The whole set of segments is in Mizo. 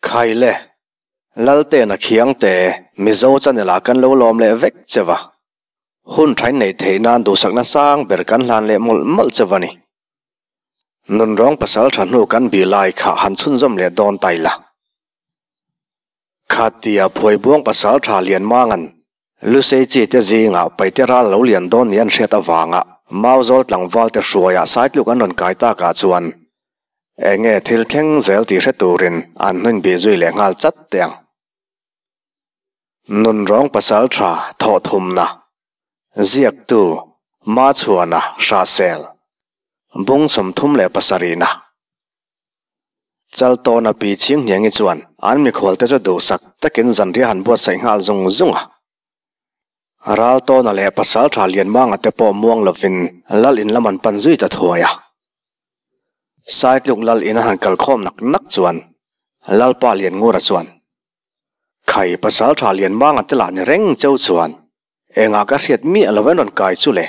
Khai le, Laltena Khiangte, Mizo channel ah kan lo lawm leh vek che va. Hun thain neih theih nan duhsakna sang ber kan hlan leh mawlh mawlh che va ni. Nunrawng pasal tha hnu kan bih lai kha han chhunzawm leh dawn ta ila. Khatia Phuaibuang pasal tha lian mangan Lusei chi te zingah paite ral lo lian dawn ni an hriat avanga Mauzawl tlangval te hruaiah saitluk an rawn kai takah chuan enge thil thleng zel tih hre turin an hnuin bih zui leh nghal chat teh ang. Nunrawng pasal tha thawh thumna, ziaktu Machhuana Hrahsel, bung 37na. Chaltawna pi chhing hniangi chuan an mikhualte chu duhsak takin zanriah han buatsaih nghal zung zung a. Raltawna leh pasaltha Lianmanga te pawh muang lovin lal in lam an pan zui ta thuai a. Saitluk lal in a han kalkhawm nak nak chuan Lalpa Lianngura chuan, Khai pasaltha Lianmanga te lah ni reng cheu chuan engah ka hriat miah lo en rawn kai chu le.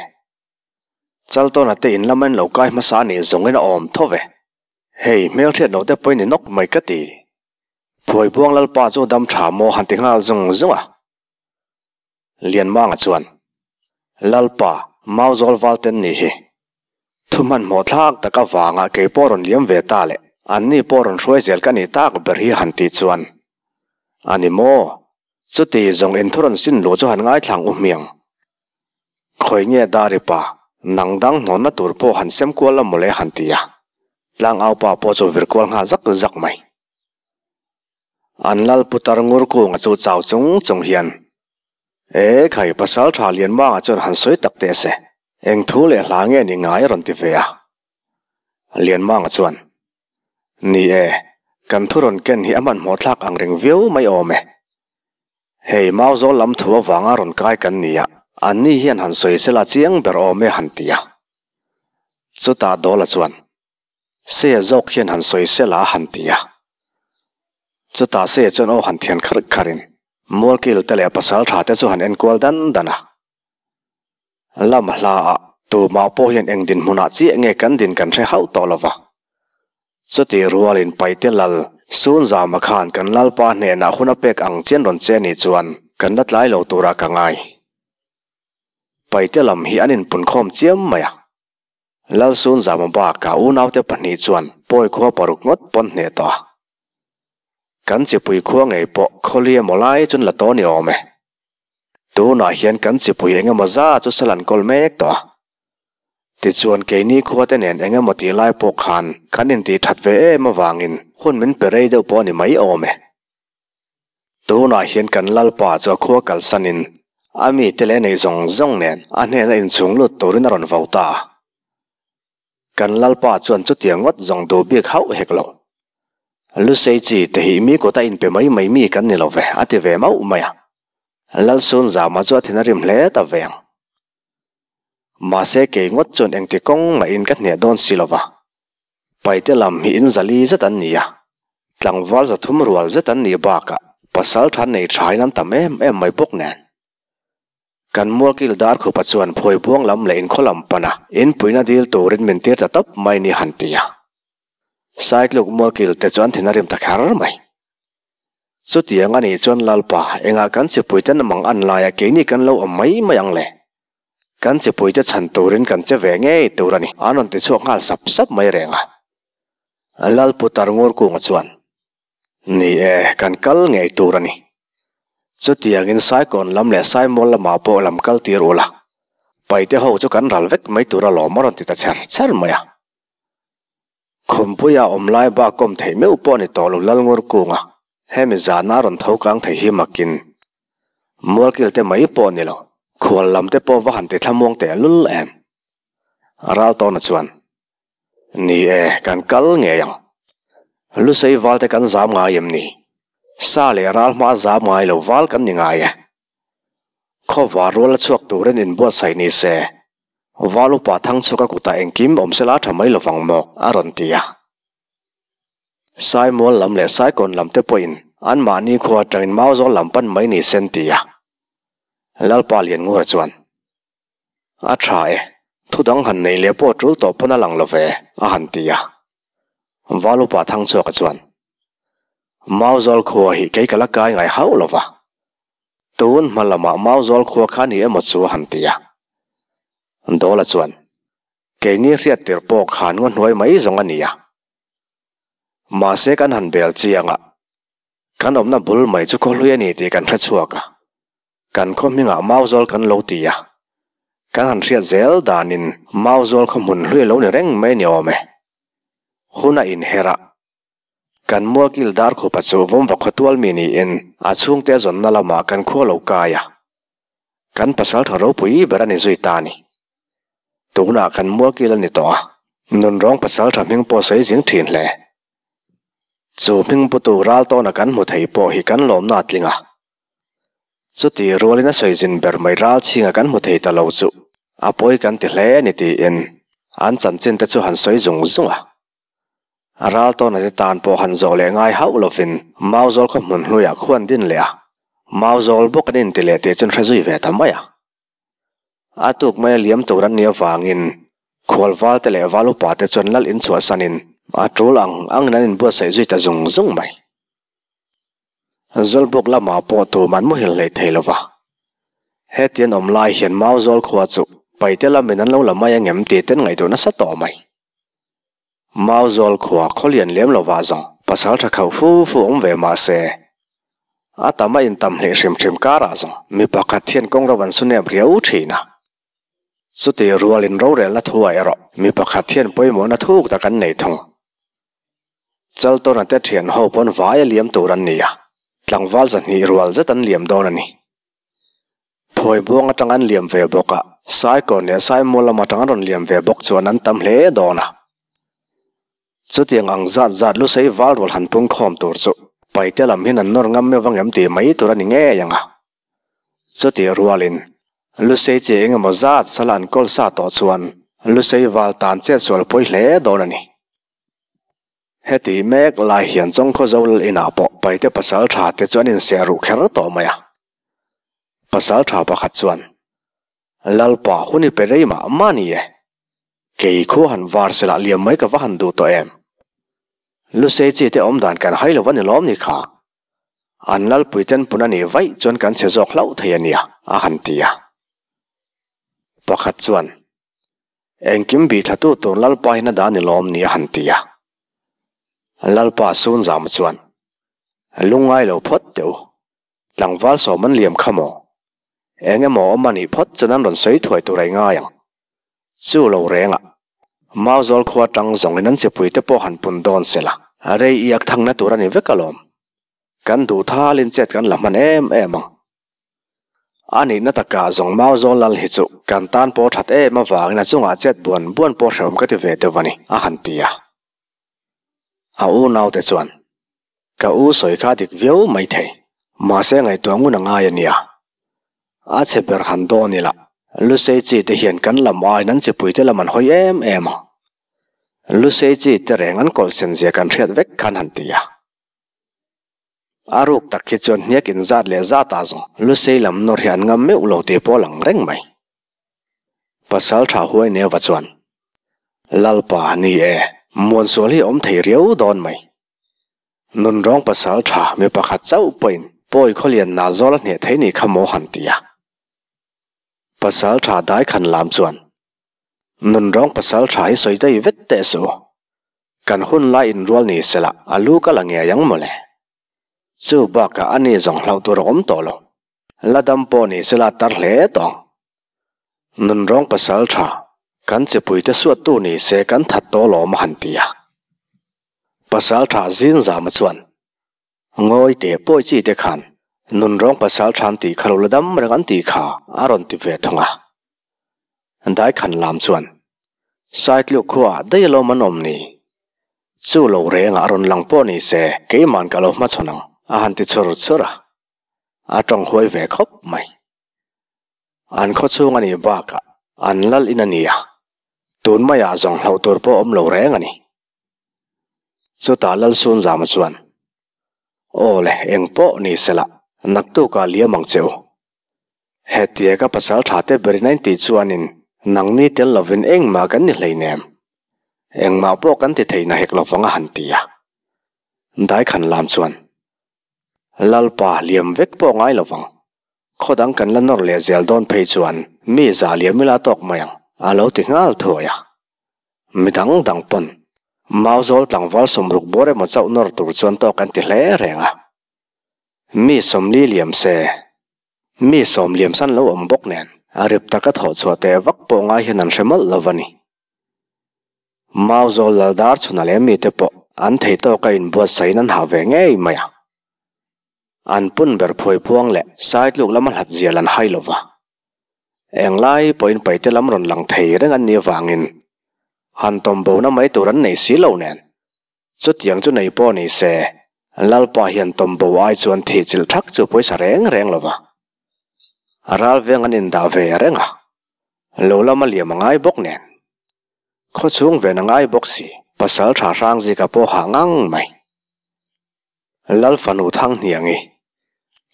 Chaltawna te in lama in lo kai hmasa a nih zawngin a awm tho ve. Hei, hmelhriat loh te pawhin ni nawk mai ka ti. Phuaibuang Lalpa chu dam tha maw han ti nghal zung zung a. Lianmanga chuan, Lalpa, Mauzawl Valten ni hi. Thu hmanhmawh thlak tak avanga kei pawh rawn liam ve ta leh anni pawh rawn hruai zel ka nih tak ber hi han tih chuan, A ni maw? Chuti zawng in thu rawn sin luh chu han ngaithlang u hmiang. Khawi nge Dari pa, nang dang hnawnna tur pawh han sem kual la mawle han ti a. Tlangau pa pawh chu vir kual nghal zak zak mai. An lal putar ngur kunga chu chau chung chung hian, E khai, pasal tha Lianmanga chuan han sawi tak teh se, eng thu leh hla nge ni ngai a rawn ti ve a. Lianmanga chuan, Ni e, kan thu rawn ken hi a hmanhmawh thlak ang reng viau mai awm e. Hei Mauzawl lam thu avanga rawn kai kan ni a, anni hian han sawi sela chiang ber awm e han ti a. Chutah Dawla chuan, Seia zawk hian han sawi sela han ti a. Chutah Seia chuan aw han thian kharh kharhin Mualkil te leh pasal tha te chu han enkual dan dan a. Lam hla ah tumah pawh hian eng dinhmunah chiah nge kan din kan hre hauh tawh lova. Chuti rualin Paite lal Sunzama khan kan Lalpa hnenah hun a pek ang chian rawn che nih chuan kan la tlai lo turah ka ngai. Paite lam hi an inpunkhawm chiam mai a. Lal Sunzama bakah unaute pahnih chuan pawi khua paruk ngawt pawn hneh tawh a. Kan chipui khua ngei pawh khawli emaw lai chuan la tawh ni awm e. Tunah hian kan chipui engemaw za chu sal an kawl mek tawh a. Tichuan keini khuate nen eng emaw tih lai pawh khan kan intih that ve em avangin hun min pe rei deuh pawh a ni mai awm e. Tunah hian kan Lalpa chu a khua kalsanin a mite leh nei zawng zawng nen a hnena inchhung lut turin a rawn vo ta a. Kan Lalpa chuan chutiang ngawt zawng duh bik hauh hek lo. Lusei chi te hi mi kut a inpe mai mai mi kan ni lo ve a ti ve mauh mai a. Lalsunzama chu a thin a rim hle ta ve ang. Mahse kei ngawt chuan engti kawng mahin ka hneh dawn si lova. Paite lam hi in zali zet an ni a, tlangval 300 rual zet an nih bakah pasal tha nei thain an tam em em mai bawk nen. Kan mualkil Darkhupa chuan phuaibuang lam leh inkhaw lam pana inpuina dil turin min tir ta tawp mai ni han ti a. Saitluk mualkil te chuan thin a rim ta kher mai. Chutiang a nih chuan Lalpa, engah kan chipuite na mang an laia keini kan lo awm mai mai ang le? Kan chipuite chhan turin kan che ve ngei tur a ni, an rawn ti chhuak nghal sap sap mai reng a. Lalpu Tarngur Kunga chuan, Ni e, kan kal ngei tur a ni. Chutiangin Saikawn lam leh Saimual lamah pawh lam kal tir ula, paite ho chu kan ral vek mai tur alawm a rawn ti ta chher chher mai a. Khumpuia awm lai bak kawm theih meuh pawh ni tawh lo Lalngur Kunga hemi zana rawn tho kang thei hi makin Mualkil te mai pawh ni lo, khual lam te pawh va han ti thlamuang teh lul em. Raltawna chuan, Ni e, kan kal ngei ang. Lusei val te kan zam ngai em ni? Sa leh ral hma zam ngai lo val kan ni ngai e. Khawvar rual a chhuak turin inbuatsaih ni se, Val upa Thangchhuka kutah engkim awm sela tha mai lovang maw? a rawn ti a. Saimual lam leh Saikawn lam te pawhin anmahni khua atangin Mauzawl lam pan mai ni sen ti a. Lalpa Lianngura chuan, A tha e, thu dang han nei leh pawh tul tawh pawn a lang lo ve, a han ti a. Val upa Thangchhuaka chuan. Mauzawl khua hi kei ka la kai ngai hauh lo va, tun hma lamah Mauzawl khua kha ni emaw chu a han ti a. Dawla chuan, Keini hriat tirh pawh khan ngaw hnuai mai zawng a ni a. Mahse kan han bel chiang a, kan awmna bul mai chu khaw hlui a ni tih kan hre chhuak a. Kan khaw hmingah Mauzawl kan lo ti a, kan han hriat zel danin Mauzawl khaw hmun hlui a lo ni reng mai ni awm e. Hun a inher a, kan mualkil darkhupa chu vawmva khaw tual mi niin a chhungte a zawnna lamah kan khua lo kai a, kan pasaltha ropui ber a ni zui ta a ni. Tunah kan mualkil a ni tawh a, nunrawng pasaltha hming pawh sawi zing thin hle. Chu hming putu ral tawna kan hmu thei pawh hi kan lawmna a tling a. Chuti rualin a sawi zin ber mai ral chhinga kan hmu thei ta lo chu a pawi kan ti hle a ni tiin an chanchin te chu han sawi zung zung a. Ral tawna te tan pawh han zawh leh ngai hauh lovin Mauzawl khaw hmun hluiah khuan din leh a, Mauzawl bawk an inti leh tih chu an hre zui ve ta mai a. A tuk mai a liam tur an nih avangin khualval te leh val upa te chuan lal inchhuahsanin a tul ang angin an inbuatsaih zui ta zung zung mai. Zawlbuk lamah pawh tum an muhil hlei thei lo va. Hetian awm lai hian Mauzawl khua chu Paite lamin an lo la mai angem tih ten ngaihtuah nasa tawh mai. Mauzawl khua khawlian lem lo vah zawng pasal tha khauh fu fu awm ve mah se, a tam a intam hleh hrim hrim karah zawng mi pakhat hian kawng ro an su nep riau thin a. Chuti rualin rorelna thuah erawh mi pakhat hian pawimawhna thuk tak an nei thung. Chaltawna te thian ho pawn vai a liam tur an ni a, tlangval zahnih rual zet an liam dawn a ni. Phawi buang atang an liam ve bawk a, Saikawn leh Saimual lam atang an rawn liam ve bawk chuan an tam hle dawn a. Chutiang ang zat zat lusei val rual han pung khawm tur chu Paite lam hian an nawr ngam meuh angem tih mai tur a ni ngei ang a. Chutih rualin lusei chi eng emaw zat sala an kawl sa tawh chuan lusei val tan chet sual pawi hle dawn a ni. Heti mek lai hian Chawngkhaw zo lal inah pawh Paite pasal tha te chu an inseh ruh kher tawh mai a. Pasal tha pakhat chuan, Lalpa hun i pe rei mah mah ni e. Kei khu han var sela liam mai ka va han duh tawh em. Lusei chi te awm dan kan hai lo va ni lawm ni kha. An lalpui ten pun a nih vaih chuan kan chhe zawk hlauh thei a nia, a han ti a. Pakhat chuan, Engkim bih thlatu tur Lalpa hian a dah ni lawm ni a han ti a. Lalpa Sunzama chuan, Lungngai lo phawt teh u, tlangval sawm an liam kha maw? Eng emaw awm a nih phawt chuan an rawn sawi thuai tur a i ngai ang. Chu lo rengah, Mauzawl khua tang zawngin an chipuite pawh han pun dawn sela, rei iak thangna tur a ni vek alawm. Kan duh thalin chet kan la hman em em ang. A nihna takah zawng Mauzawl lal hi chu kan tan pawh that em avangin a chungah chet buan buan pawh hrehawm ka ti ve deuh a ni, a han ti a. A unaute chuan, Ka u sawi kha dik viau mai thei, mahse ngaihtuah ngun a ngai a nia. A chhe ber han dawn ila, Lusei chi te hian kan lam aiin an chipuite lam an hawi em em ang. Lusei chi te reng an kawlhsen zia kan hriat vek khan han ti a. A ruk tak hi chuan hniak in zat leh zat ah zawng Lusei lam nawr hi an ngam meuh lo tih pawh a lang reng mai. Pasal tha huai neva chuan, Lalpa ni e, Muansual hi a awm thei riau dawn mai. Nunrawng pasal tha mi pakhat chauh pawhin pawi khawlian nal zawl a hneh thei ni kha maw han ti a. Pasal tha dai khan lam chuan, Nunrawng pasal tha hi sawi daih vet teh suh u. Kan hun lai inrual ni sela a lu ka la ngei ang mawle. Chu bakah a ni zawng hlauh tur a awm tawh lo. La dam pawh ni sela a tar hle tawh ang. Nunrawng pasal tha, kan chipuite suattu ni se kan that tawh lawm a han ti a. Pasal tha zing zama chuan, Ngawi teh pawi chi te khan nunrawng pasal tha an tih kha lo la dam reng an tih kha a rawn ti ve thung a. Daikhan lam chuan Saitluk khuaah daih alawm an awm ni. Chu lo rengah a rawn lang pawh ni se keiman ka lo hmachhawn ang a han ti chur chur a. A tawng huai ve khawp mai. An khaw chhung a nih bakah an lal in a ni a, tun maiah zawng hlauh tur pawh awm lo reng a ni. Chutah Lalsunzama chuan, Aw le, eng pawh ni sela, naktukah liam ang che u. Hetia ka pasal tha te berin a intih chuanin nangni tel lovin engmah kan ni hleinem. Engmah pawh kan ti thei na hek lovang a han ti a. Daikhan lam chuan. Lalpa liam vek pawh ngai lo vang. Khaw dang kan la nawr leh zel dawn phei chuan mi za liam ila tawk mai ang, a lo ti nghal thuai a. Mi dang dang pawn Mauzawl tlangval sawmruk bawr emaw chauh nawr tur chuan tawk an ti hle reng a. Mi 40 liam se, mi sawm liam san lo awm bawk nen a rip taka thawh chhuah teh vak pawh ngai hian an hre mawlh lo a ni. Mauzawl lal dar chhuna leh mite pawh an thei tawka inbuatsahin an hah ve ngei mai a. An pun ber phuaipuang leh saitluk lama hlat zial an hai lo va. Englai pawhin paite lam rawn lang thei reng an nih avangin han tawm bona mai tur an nei si lo nen. Chutiang chu nei pawh ni se, Lalpa hian tawm bo ai chuan thih chilh thak chu pawisa reng reng lo va. Ral veng an indah ve reng a, lo lama liam a ngai bawk nen. Khawchhung ven a ngai bawk si, pasal tha hrang zika pawh hah ngang mai. Lal fanu Thanghniangi,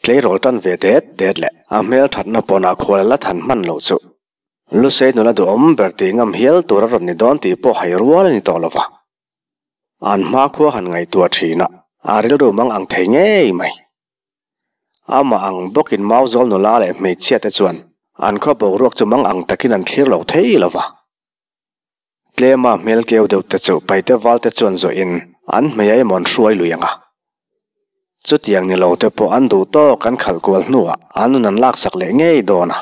tleirawl tan ve det det leh a hmel thatna pawnah khual a la than hman loh chu. Lusei nula duhawm ber tih ngam hial tur a rawn ni dawn tih pawh hai rual a ni tawh lo va. An hmakhua han ngaihtuah thin a, a rilru mang ang thei ngei mai. Amah ang bawkin Mauzawl nula leh hmeichhia te chuan an khaw boruak chu mang ang takin an thlir lo thei lo va. Tlema hmel keu deuh te chu paite val te chuan zawhin an hmei a emaw an hruai lui ang a. Chutiang ni lo te pawh an duh tawk an khalh kual hnuah an nun an laksak leh ngei dawn a.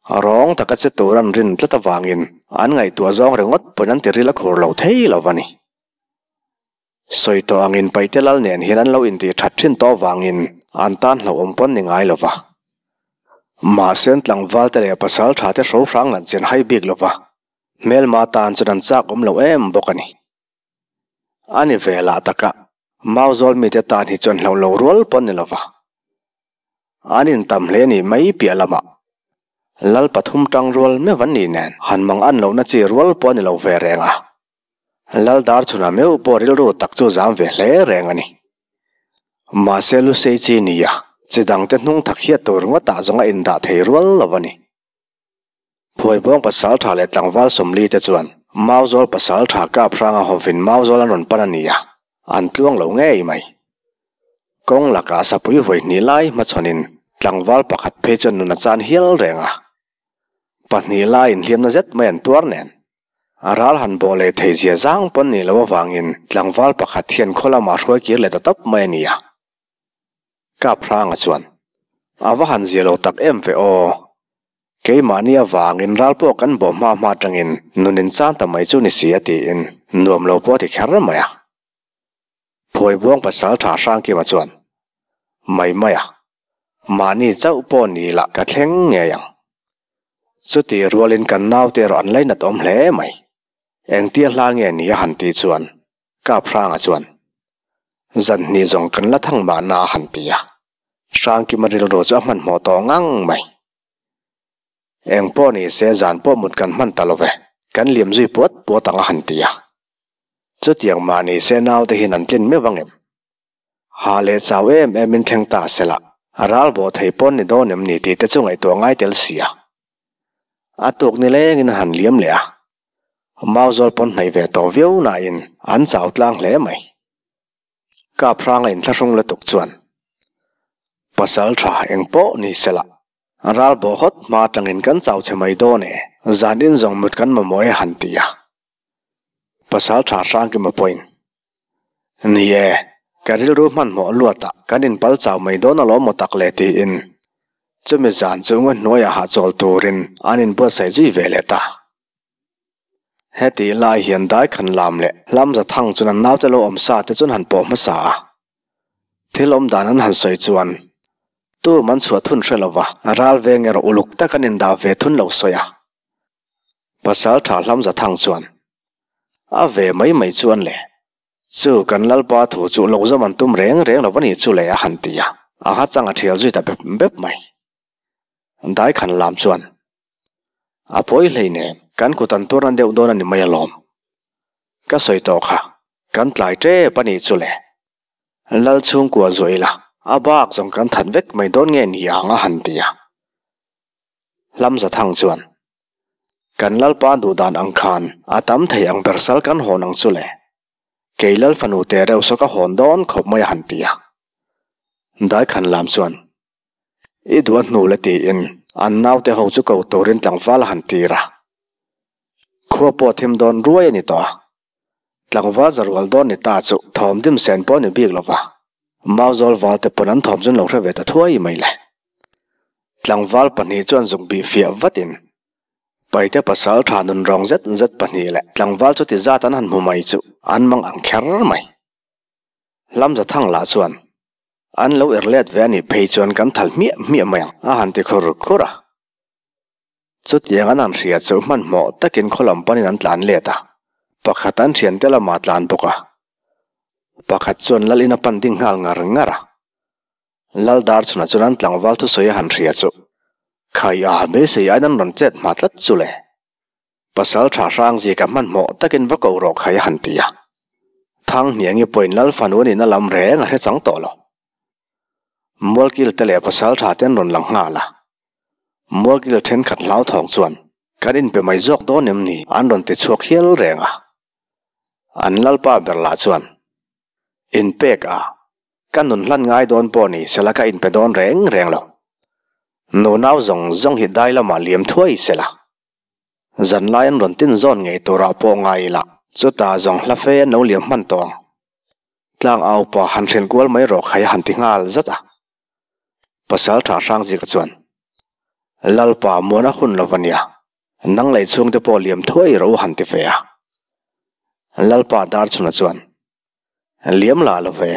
Rawng taka che tur an rin tlat avangin an ngaihtuah zawng ringawt pawhin an tiril a khur lo thei lo a ni. Sawi tawh angin Paite Lal nen hian an lo intih that thin tawh avangin an tan hlauhawm pawn ni ngai lo va. Mahse an tlangval te leh pasal tha te hro hrang lan chian hai bik lo va, hmelma tan chuan an chak awm lo em bawk a ni. A ni ve lah taka Mauzawl mite tan hi chuan hlauh lo rual pawn ni lo va. An intam hle ni mai piah lamah Lal pathum tang rual meuh an nih nen han mang an lohna chi rual pawh a ni lo ve reng a. Lal Darchhuna meuh pawh rilru tak chu zam ve hle reng a ni. Mahse Lusei chi nia, chi dangte hnung thak hiat tur ngawtah zawng a indah thei rual lo a ni. Phuaibawng pasaltha leh tlangval 40 te chuan Mauzawl pasaltha kap hranga hawvin Mauzawl an rawn pan a ni a, an tluang lo ngei mai. Kawng lakah sapui vawi hnih lai hmachhawnin tlangval pakhat phei chuan nun a chan hial reng a. Pahnih laiin hliamna zet mai an tuar nen. A ral han bawh leh thei zia zang pawn nih loh avangin tlangval pakhat hian khaw lamah hruai kir leh ta tawp mai a ni a. Kap Hranga chuan, A va han zia lo tak em ve aw. Keimahni avangin ral pawh kan bawh hma hma atangin nun in chan ta mai chu ni si a tiin nuam lo pawh a ti kher mai a. Phuaibuang pasal tha Hrangkima chuan, Mai mai a, mahni chauh pawh ni lah ka thleng ngei ang. Chuti rualin kan naute erawh an lainat awm hle mai. Engtia hla nge ni a han tih chuan Kap Hranga chuan, Zan hnih zawng kan la thang mahna a han ti a. Hrangkima rilru chu a hmanhmawh tawh ngang mai. Eng pawh ni se zan pawh mut kan hman ta lo ve, kan liam zui puat puat ang a han ti a. Chutiang mah ni se naute hian an tlin meuh ang em? Ha leh chau em em in thleng ta se la, a ral bawh thei pawn ni dawn em ni tih te chu ngaihtuah ngai tel si a. A tuk ni lengin an han liam leh a, Mauzawl pawn hnaih ve tawh viau nain an chau tlang hle mai. Kap hranga inthlahrung lutuk chuan pasal tha eng pawh ni se la, ral bawh hawt hma atangin kan chau chhe mai dawn e, zan in zawng mut kan mamawh e han ti a. Pasal tha hrangkima pawhin Ni e, ka rilru hmanhmawh luatah kan inpal chau mai dawn alawm maw tak le tiin chumi zan chu ngaw hnuaiah hahchawl turin an inbuatsaih zui ve leh ta. Hetih lai hian daikhan lam leh hlamza thang chuan an naute lo awm sa te chuan han pawh hmasa a. Thil awm dan an han sawi chuan tum an chhuah thun hre lova ral veng erawh uluk tak an indah ve thun lo sawi a. Pasal tha hlamza thang chuan A ve mai mai chuan le, chu kan Lalpa thu chu lo zawm an tum reng reng lo va ni chu le a han ti a, a hachang a thial zui ta bep bep mai. Daikhan lam chuan, A pawi hlei nen, kan kut an tuarna deuh dawn a ni mai alawm. Ka sawi tawh kha, kan tlai tep a nih chu le. Lal chhungkua zuah ila, a bak zawng kan that vek mai dawn nge ni ang a han ti a. Hlamza thang chuan, Kan Lalpa duh dan ang khan a tam thei ang ber sal kan hawn ang chu le. Kei Lal fanu te reuh saw ka hawn dawn khawp mai a han ti a. Daikhan lam chuan, I duh a hnu le tiin an naute ho chu ko turin tlangval a han tir a. Khua pawh thim dawn ruai a ni tawh a. Tlangval za rual dawn ni ta chu thawm dim sen pawh a ni bik lo va, Mauzawl valte pawn an thawm chu an lo hre ve ta thuai mai le. Tlangval pahnih chuan zuk bih fiah vatin Paite pasal tha nun rawng zet zet pahnih leh tlangval chuti zat an han hmu mai chu an mang ang kher mai. Hlamza thang lah chuan an lo er let ve a nih phei chuan kan thal hmiah hmiah mai ang a han ti khur khur a. Chutiang an han hria chu hmanhmawh takin khaw lam panin an tlan let a, pakhat an thiante lamah a tlan bawk a. Pakhat chuan lal in a pan ding nghal ngar ngar a. Lal dar chhunah chuan an tlangval thusawi a han hria chu khai a beisei aiin an rawn chet hma tlat chu le. Pasal tha hrang zika hmanhmawh takin va ko rawh khai a han ti a. Thanghniangi pawhin lal fanu a nihna lam reng a hre chang tawh lo. Mualkil te leh pasal tha te an rawn lang nghal a. Mualkil thenkhat hlauthawng chuan kan inpe mai zawk dawn em ni an rawn ti chhuak hial reng a. An lalpa ber lah chuan inpek a ka nun hlan ngai dawn pawh ni sela ka inpe dawn reng reng lo. Nunau zawng zawng hi dai lamah liam thuai sela. Zanlai an rawn tin zawn ngei turah pawh ngai ila chutah zawng hla fe an lo liam hman tawh ang. Tlang au pa han hrilh kual mai rawh khai a han ti nghal zat a. Pasal tha hrang zika chuan, Lalpa muan a hun lo va nia, nang lei chhungte pawh liam thuai rawh u han ti ve a. Lalpa Darchhuna chuan, Liam lah lo ve,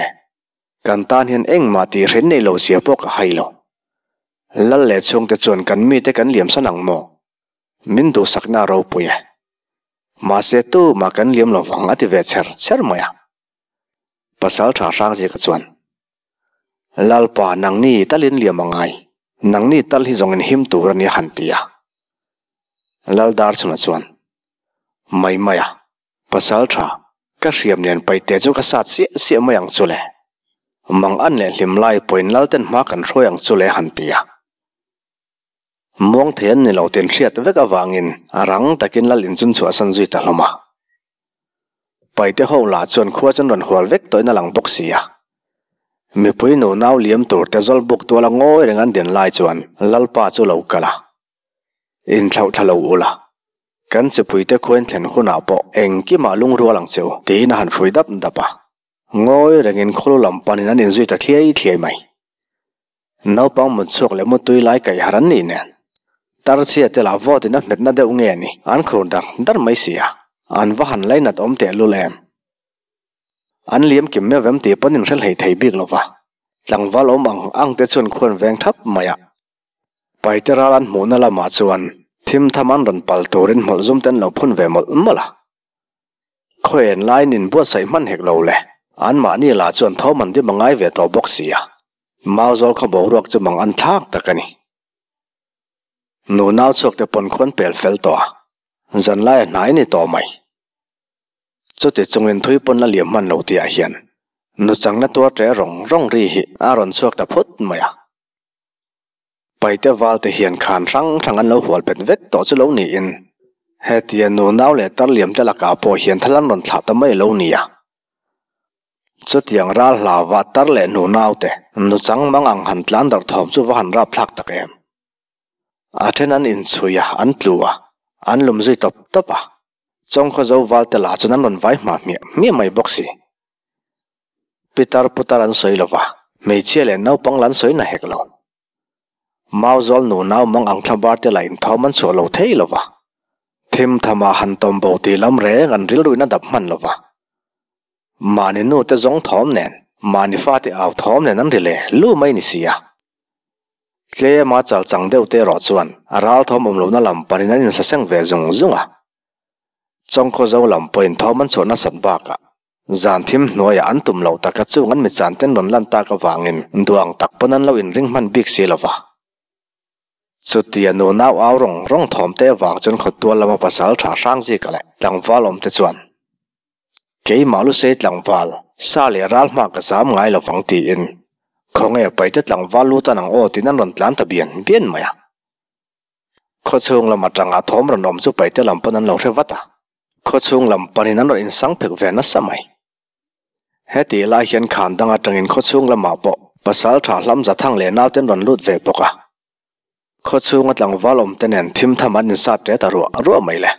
kan tan hian engmah tih hre nei lo zia pawh ka hai lo. Lal leh chhungte chuan kan mite kan liam san ang maw? Min duhsakna a ropui e. Mahse tumah kan liam lo vang a ti ve chher chher mai a. Pasal tha hrang zika chuan, Lalpa nangni talin liam a ngai, nangni tal hi zawngin him tur a nia han ti a. Lal Darchhuna chuan, Mai mai a, pasal tha, ka hriam nen paite chu ka sat siah siah mai ang chu le. Mang an leh hlim lai pawhin Lalten hma kan hruai ang chu le han ti a. Muang thei an ni lo tin hriat vek avangin a rang takin lal in chun chhuahsan zui ta hlawm a. Paite ho lah chuan khua chuan rawn hual vek tawhin a lang bawk si a. Mipui nunau liam tur te zawl buk tuala ngawi reng an din lai chuan Lalpa chu lo kal a. Inthlauh thla lo ula. Kan chipuite khuain thlen hunah pawh engkimah lungrual ang che u tiin a han hrui dap dap a. Ngawi rengin khawlu lam panin an inzui ta thliai thliai mai. Naupang mut chhuak leh mutui lai kaih har an nih nen. Tarchhia te lah vote in a hmetna deuh nge ni, an khur dar dar mai si a, an va han lainat awm teh lul em. An liam kim meuh em tih pawn in hre hlei thei bik lo va, tlangval awm ang ang te chuan khuan veng thap mai a. Paite ral an hmuhna lamah chuan thim tham an rawn pal turin hmawlh zum te an lo phun ve mawlh mawlh a. Khawian laiin inbuatsaih hman hek lo le, anmahni lah chuan thawm an dim a ngai ve tawh bawk si a, Mauzawl khaw boruak chu mang an thlak tak a ni. Nunau chhuak te pawn khuan pel fel tawh a, zanlai a hnai ni tawh mai. Chuti chungin thui pawn la liam hman lo tihah hian nuchangna tuar ṭe rawng rawng ri hi a rawn chhuak ta phut mai a. Paite valte hian khan hrang hrang an lo hual bet vek tawh chu lo niin, hetia nunau leh tarliam te lakah pawh hian thal an rawn thlah ta mai lo nia. Chutiang ral hlauva tar leh nunau te nuchang mang ang han tlan darh thawm chu va han rap thlak tak em. A then an inchhui a, an tlu a, an lum zui tawp tawp a, chawngkhaw zo valte lah chuan an rawn vai hma hmiah hmiah mai bawk si. Pitar putar an sawi lo va, hmeichhia leh naupang la an sawi na hek lo. Mauzawl nunau mang ang thlabar te lah inthawm an chhuah lo thei lo va, thim thama han tawm bo tih lam reng an rilruin a dap hman lo va. Mahni nu te zawng thawm nen, mahni fate au thawm nen an ri le lu mai ni si a. Tlema chal chang deuh te erawh chuan a ral thawm awm lohna lam panin an insaseng ve zung zung a. Chawngkhaw zo lam pawhin thawm an chhuah nasat bakah Zan thim hnuaiah an tum loh taka chung an michan ten rawn lan tak avangin duang tak pawn an lo inring hman bik si lo va. Chutia nunau au rawng rawng thawm te avang chuan khawtual lama pasal tha hrang zika leh tlangval awm te chuan Keimah lusei tlangval, sa leh ral hma ka zam ngai lo vang tiin khawnge paite tlangval lu tan ang aw tiin an rawn tlan ta bian bian mai a. Khawchhung lam atanga thawm rawn awm chu paite lam pawn an lo hre vat a. Khawchhung lam panin an rawn insang phek ve nasa mai. Hetih lai hian khan dang atangin khawchhung lamah pawh Pasalṭha Hlamzathang leh nauten rawn lut ve bawk a. Khaw chhunga tlangval awm te nen thim tham an insat ṭe ta ruah ruah mai le.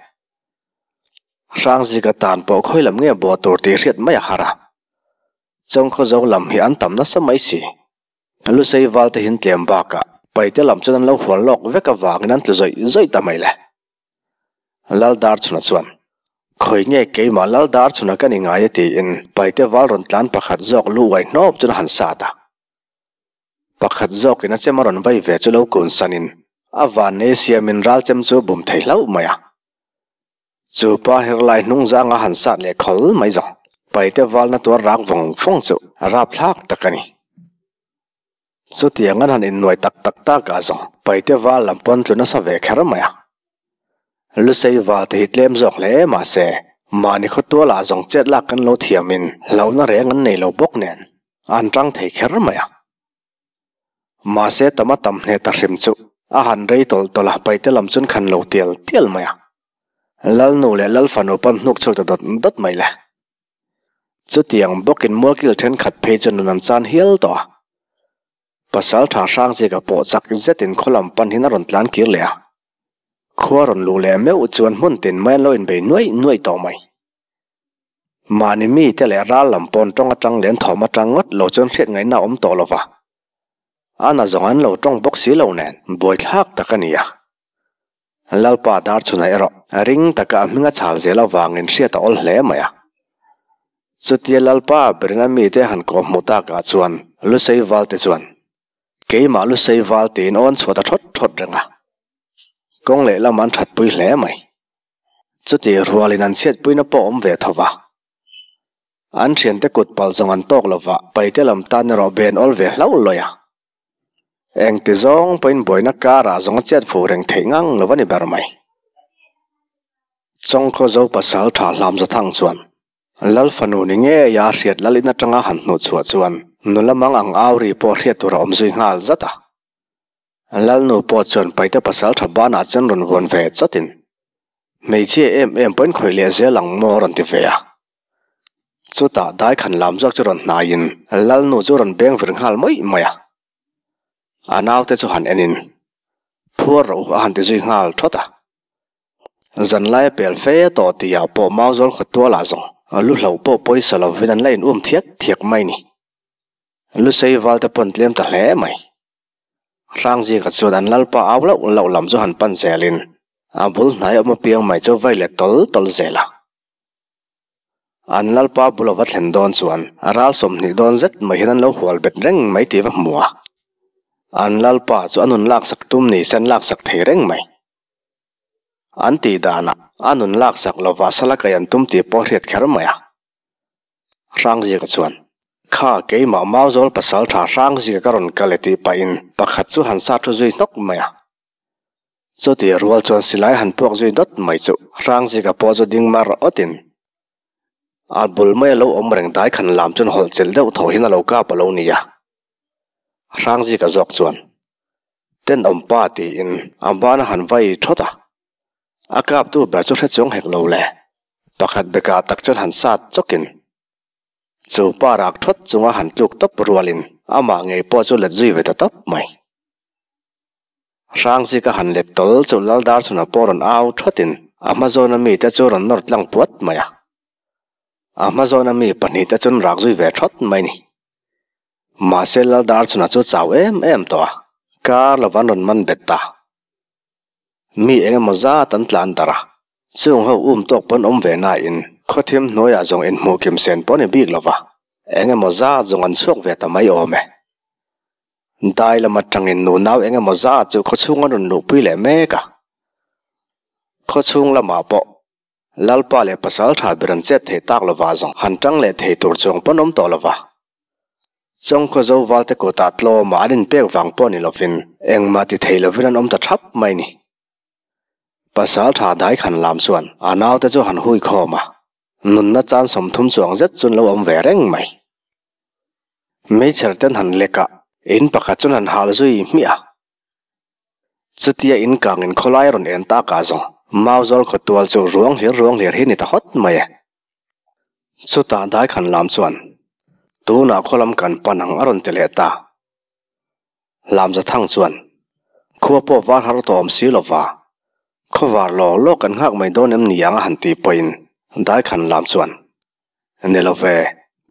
Hrangzika tan pawh khawi lam nge buah tur tih hriat mai a har a. Chawngkhaw zo lam hi an tam nasa mai si. Lusei val te hin tlem bakah Paite lam chuan an lo hual lawk vek avangin an tlu zawih zawih ta mai le. Lal Darchhuna chuan, Khawi nge keimah Lal Darchhuna ka ni ngai e tiin Paite val rawn tlan pakhat zawk lu uai hnawp chuan a han sat a. Pakhat zawkin a chem a rawn vai ve chu lo kun sanin a vannei siamin ral chem chu bum thei hlauh mai a. Chu pa herlai hnung zanga han sat leh khawl mai zawng Paite valna tuar rak vawng vawng chu rapthlak tak a ni. Chutiang an han innuai tak tak tak ah zawng Paite val lam pawn tlu nasa ve kher mai a. Lusei val te hi tlem zawk hle mahse mahni khawtual ah zawng chet lak kan lo thiamin hlauhna reng an nei lo bawk nen an tang thei kher mai a. Mahse tam a tam hneh ta hrim chu a han rei tawlh tawlh a Paite lam chuan khan lo tial tial mai a. Lalnu leh Lalfanu pawn hnuk chhuak ta dawt dawt mai le. Chutiang bawkin mualkil thenkhat phei chu nun an chan hial tawh a. Pasal tha Hrangzika pawh chak zetin khaw lam panhin a rawn tlan kir leh a. Khua rawn luh leh meuh chuan hmun tin mai an lo inbei nuaih nuaih tawh mai. Mahni mite leh ral lam pawn tawng atang leh an thawm atang ngawt lo chuan hriat ngaihna a awm tawh lo va. A na zawng an lo tawng bawk si lo nen buaithlak tak a ni a. Lalpa Darchhuna erawh ring taka a hming a chhal zel avangin hriat a awl hle mai a. Chutia Lalpa berin a mite han kawh hmuh takah chuan Lusei Valte chuan, Keimah Lusei Val tiin awn chhuah ta thawt thawt reng a. Kawng lehlam an thatpui hle mai. Chutih rualin an chhiatpuina pawh awm ve tho va. An thiante kut palh zawng an tawk lova, paite lam tan erawh ben awl ve hlauh lawih a. Engti zawng pawhin buaina karah zawng a chet fu reng theih ngang lo a ni ber mai. Chawngkhaw zo pasal tha Hlamzathang chuan Lal fanu ni ngei a hriat lal in atanga han hnuh chhuah chuan nula mang ang au ri pawh hriat tur a awm zui nghal zat a. Lalnu pawh chuan paite pasal tha banah chuan rawn vuan ve chawtin hmeichhia em em pawhin khawih leh zel ang maw a rawn ti ve a. Chutah daikhan lam zawk chu rawn hnaiin Lalnu chu rawn beng vir nghal mawih mai a. A naute chu han enin phuar rawh u a han ti zui nghal thawt a. Zanlai a pel fe tawh tihah pawh Mauzawl khawtualah zawng lu hloh pawh pawisa lovin an la in um thiak thiak mai ni. Lusei valte pawn tlem ta hle mai. Hrangzika chuan an lalpa au loh loh lam chu han pan zelin a bul hnai awm apiang mai chu vai let tawl tawl zel a. An lalpa bul a va thlen dawn chuan ral 20 dawn zet mai hian an lo hual bet reng mai tih va hmu a. An lalpa chu a nun laksak tum ni se an laksak thei reng mai. An tih danah a nun laksak lova sala kai an tum tih pawh a hriat kher mai a. Hrangzika chuan, Kha keimah Mauzawl pasal tha Hrangzika ka rawn kal e tih pahin pakhat chu han sa thu zui hnawk mai a. Chuti rual chuan silai han puak zui dawt mai chu Hrangzika pawh chu ding mar awtin a bul mai a lo awm reng dai khan lam chuan hawlh chilh deuh tho hian a lo kap a lo ni a. Hrangzika zawk chuan tenawm pa tiin a ban a han vai thawt a, a kaptu ber chu hre chuang hek lo le, pakhat bekah tak chuan han sat chawkin chu pa rak thawt chunga han tluk tawp rualin amah ngei pawh chu let zui ve ta tawp mai. Hrangzika han let tawl chu Laldarchhuna pawh rawn au thatin a hma zawna mite chu rawn nawr tlang puat mai a. A hma zawna mi pahnihte chuan rak zui ve thawt mai ni. Mahse Laldarchhuna chu chau em em tawh a, kar lo an rawn man bet ta. Mi eng emaw zat an tlan darh a, chung ho um tawk pawn awm ve nain khawthim hnuaiah zawng inhmuh kim sen pawh a ni bik lo va, eng emaw zat zawng an chhuak ve ta mai awm e. Dai lam atangin nunau eng emaw zat chu khawchhung an rawn luhpui leh mek a. Khawchhung lamah pawh Lalpa leh pasal tha ber an chet theih tak lova zawng han tang leh thei tur chuang pawn awm tawh lova. Chawngkhaw zo valte kutah tlawmah an inpek vang pawh ni lovin engmah ti thei lovin an awm ta thap mai ni. Pasal tha dai khan lam chuan a naute chu han hui khawm a, nunna chan 30 chuang zet chuan lo awm ve reng mai. Meichher ten han lek a, in pakhat chuan han hal zui hmiah a. Chutia in kangin khawlai a rawn en tak ah zawng Mauzawl khawtual chu ruang hlir ruang hlir hi ni ta hawt mai e. Chutah Daikhan lam chuan, Tunah khawlam kan pan ang a rawn ti leh ta. Lamzathang chuan, Khua pawh var har tawh awm si lova, khaw var law law kan nghak mai dawn em ni ang a han tih pawhin Daikhan lam chuan, Ni lo ve,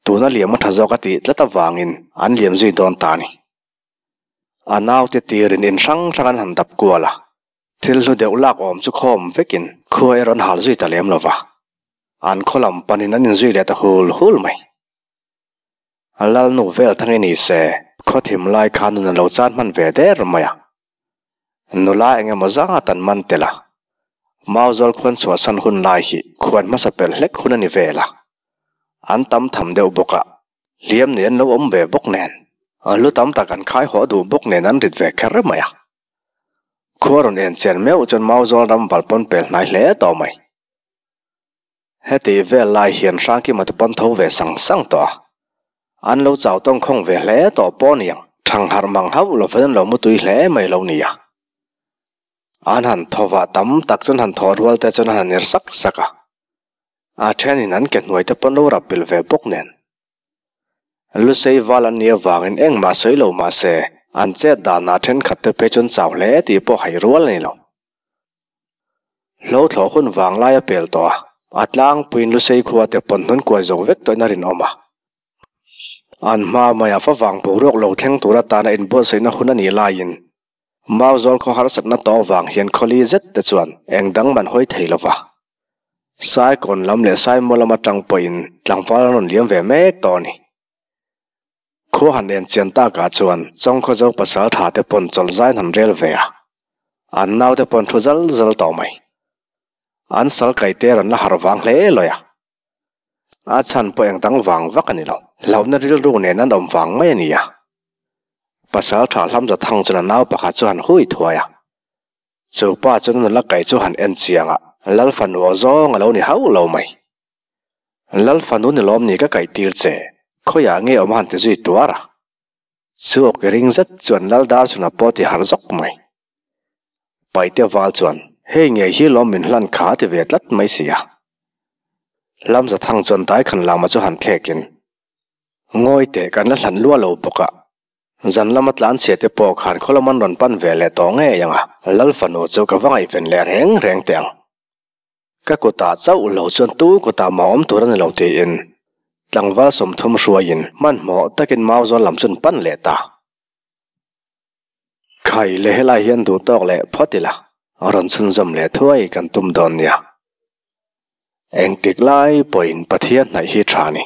tuna liam a tha zawk a tih tlat avangin an liam zui dawn ta a ni. A naute tirin in hrang hrang an han dap kual a, thil hlu deuh lak awm chu khawm vekin khua erawh an hal zui ta lem lova, an khaw lam panin an inzui leh ta hul hul mai. Lalnu vel thang i ni se, khaw thim lai khan nun a lo chan hman ve der mai a. Nula eng emaw zat an man tel a, Mauzawl khuan chhuahsan hun lai hi khuan hmasa pel hlek hun a ni vel a. An tam tham deuh bawk a, hliam nei an lo awm ve bawk nen, lu tam tak an khai haw duh bawk nen an rit ve kher mai a. Khua rawn en chian meuh chuan Mauzawl ram val pawn pel hnai hle tawh mai. Heti vel lai hian Hrangkima te pawn tho ve sang sang tawh a, an lo chau tawng khawng ve hle tawh pawh niang, thang harh mang hauh lovin an lo mutui hle mai lo nia. An han thaw vah tam tak chuan han thaw rual te chuan an han ner sak sak a, a thenin an ke hnuai te pawn lo rap pil ve bawk nen. Lusei val an nih avangin engmah sawi lo mah se, an chet danah thenkhat te phei chuan chau hle tih pawh hai rual a ni lo. Hlo thlawh hun vang lai a pel tawh a, a tlangpuiin Lusei khua te pawn hnun kuai zawk vek tawhin a rinawm a. An hma maiah favang boruak lo thleng tur atana inbuatsaihna hun a nih laiin Mauzawl khaw harsatna tawng vang hian khawli zet te chuan eng dang man hawi thei lo va. Saikawn lam leh Saimaw lam atang pawhin tlangval an rawn liam ve mek tawh a ni. Khua han en chian takah chuan Chawngkhawzo pasal tha te pawn chawlh zaiin han rel ve a, an naute pawn thu zal zal tawh mai. An sal kai te rawn la harh vang hle lawi a, a chhan pawh eng dang vang vak a ni lo, hlauhna rilru nen an awm vang mai a ni a. Pasal tha Hlamza Thang chuan a nau pakhat chu han hui thuai a, chu pa chuan a nula kai chu han en chiang a, Lal fanu aw zawng a lo ni hauh lo mai. Lal fanu ni lawm ni ka kaih tir che, khawiah nge awm a han ti zui tuar a. Chu awk i ring zet chuan Lal dar chhun a pawh ti harh zawk mai. Paite val chuan, Hei ngei hi lawm min hlan kha a ti ve tlat mai si a. Lamza thang chuan daikhan lama chu han thlekin, Ngawi teh kan la hlan lua lo bawk a, zan lama tlanchhia te pawh khan khaw lam an rawn pan ve leh tawh ngei ang a, Lal fanu chu ka va ngaihven leh reng reng teh ang. Ka kutah chauh lo chuan tu kutah mah awm tur a ni lo tiin tlangval 30 hruaiin hmanhmawh takin Mauzawl lam chuan pan leh ta. Khai leh helai hian duh tawk leh phawt ila rawn chhunzawm leh thuai kan tum dawn nia. Engtik lai pawhin Pathian hnaih hi tha ni.